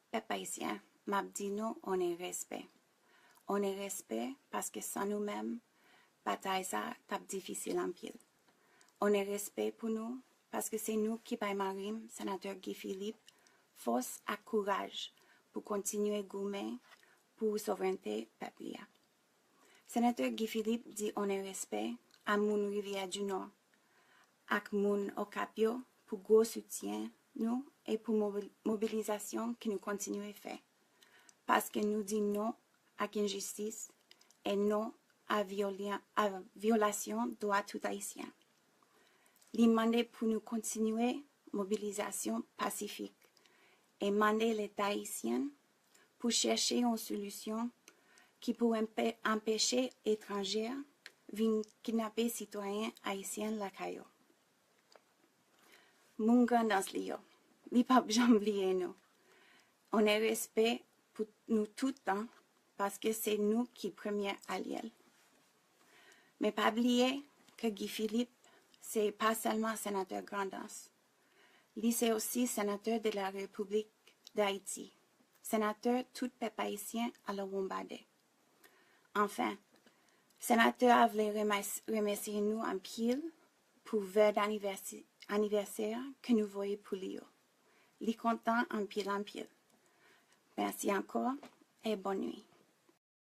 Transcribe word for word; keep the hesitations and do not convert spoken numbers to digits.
Pèp ayisyen, m ap di nou onnen respè. Onnen respè paske san nou menm, batay sa t ap difisil anpil. Onnen respè pou nou paske se nou ki bay mari m, Senatè Guy Philippe, fòs ak kouraj pou kontinye goumen pou souvrènte pèp li a. Senatè Guy Philippe di onnen respè a moun Rivyè di Nò ak moun Okap yo pou gwo soutyen nou e pou mobilizasyon ke nou kontinye fè. Paske nou di non ak enjistis e non a vyolasyon dwa tout Ayisyen. Li mande pou nou kontinye mobilizasyon pasifik e mande Leta ayisyen pou chèche yon solisyon ki pou anpeche etranje vin kidnape sitwayen ayisyen lakay yo. Moun Grandans li yo, li p ap janm bliye nou. Onnen respè pou nou tout tan, paske se nou ki premye alye l. Men pa bliye ke Guy Philippe se pa sèlman senatè Grandans. Li se osi senatè de la Repiblik d Ayiti, senatè tout pèp ayisyen alawonnbadè. Anfen, senatè a vle remèsye nou anpil pou vè anivèsè ke nou voye pou li yo. Li kontan anpil anpil. Mèsi ankò e bòn nwi.